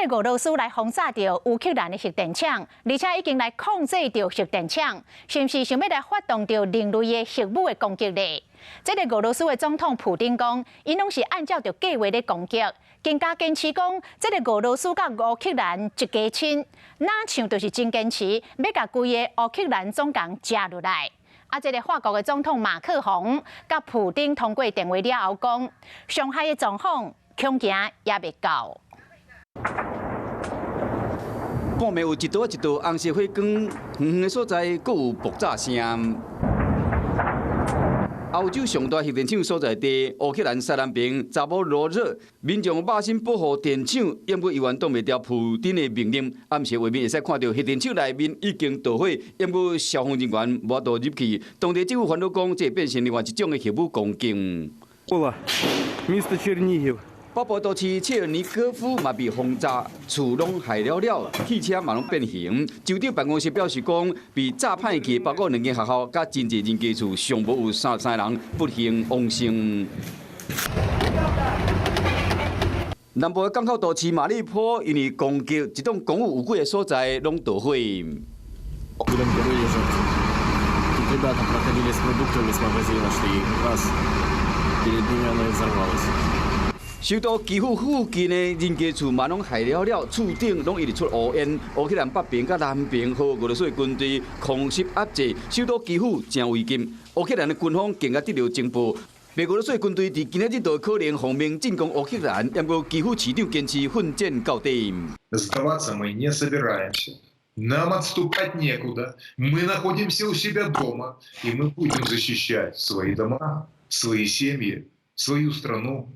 個俄羅斯來轟炸著烏克蘭的核電廠，而且已經來控制著核電廠，是毋是想欲來發動著另類的核武的攻擊咧？這個俄羅斯的總統普丁講，𪜶攏是按照著計劃咧攻擊，更加堅持講，這個俄羅斯佮烏克蘭一家親，若像就是真堅持，欲共規个烏克蘭總共食落來。啊，這個法國的總統馬克宏佮普丁通過電話了後講，上害的狀況恐驚猶未到。半暝有一道一道紅色火光，遠遠的所在閣有爆炸聲。歐洲上大核電廠所在地烏克蘭西南邊扎波羅熱，民眾肉身保護電廠，毋過猶原擋袂牢普丁的命令。暗時畫面會使看著核電廠內面已經著火，毋過消防人員無法度入去。當地政府煩惱講，這會變成另外一種的核武攻擊。北部都市切爾尼戈夫嘛被轟炸，厝攏害了了，汽車嘛攏變形。州長辦公室表示講，被炸歹去包括兩間學校佮真濟人家厝，上無有33人不幸往生。南部的港口都市馬里波因為攻擊，一棟公寓有幾个所在攏著火。 Ребята проходили с продуктами с магазина, шли, и как раз перед ними оно и взорвалось. 首都基輔附近的人家厝嘛攏害了了，厝頂攏一直出烏煙。烏克蘭北邊佮南邊予俄羅斯軍隊空襲壓制，首都基輔誠危急。烏克蘭的軍方更加得著情報，白俄羅斯軍隊佇今仔日就可能方面進攻烏克蘭，毋過基輔市長堅持奮戰到底。 Сдаваться мы не собираемся. Нам отступать некуда. Мы находимся у себя дома, и мы будем защищать свои дома, свои семьи, свою страну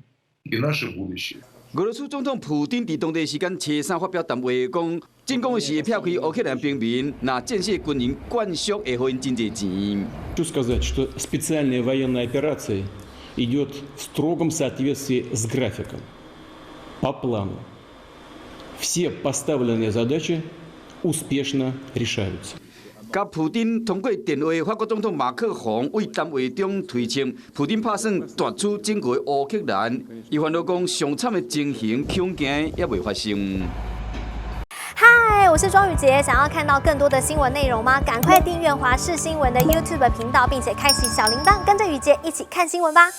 и наше будущее. 俄羅斯總統普丁佇當地時間初三發表談話，講進攻時會撇開烏克蘭平民，若戰死軍人眷屬會予𪜶真濟錢。 Хочу сказать, что специальная военная операция идет в строгом соответствии с графиком, по плану. Все поставленные задачи успешно решаются. 佮普丁通過電話，法國總統馬克宏對談話中推測，普丁拍算奪取整個烏克蘭。伊煩惱講，上慘的情形恐驚猶未發生。嗨，我是莊宇傑，想要看到更多的新聞內容嗎？趕快訂閱華視新聞的 YouTube 頻道，並且開啟小鈴鐺，跟着宇傑一起看新聞吧。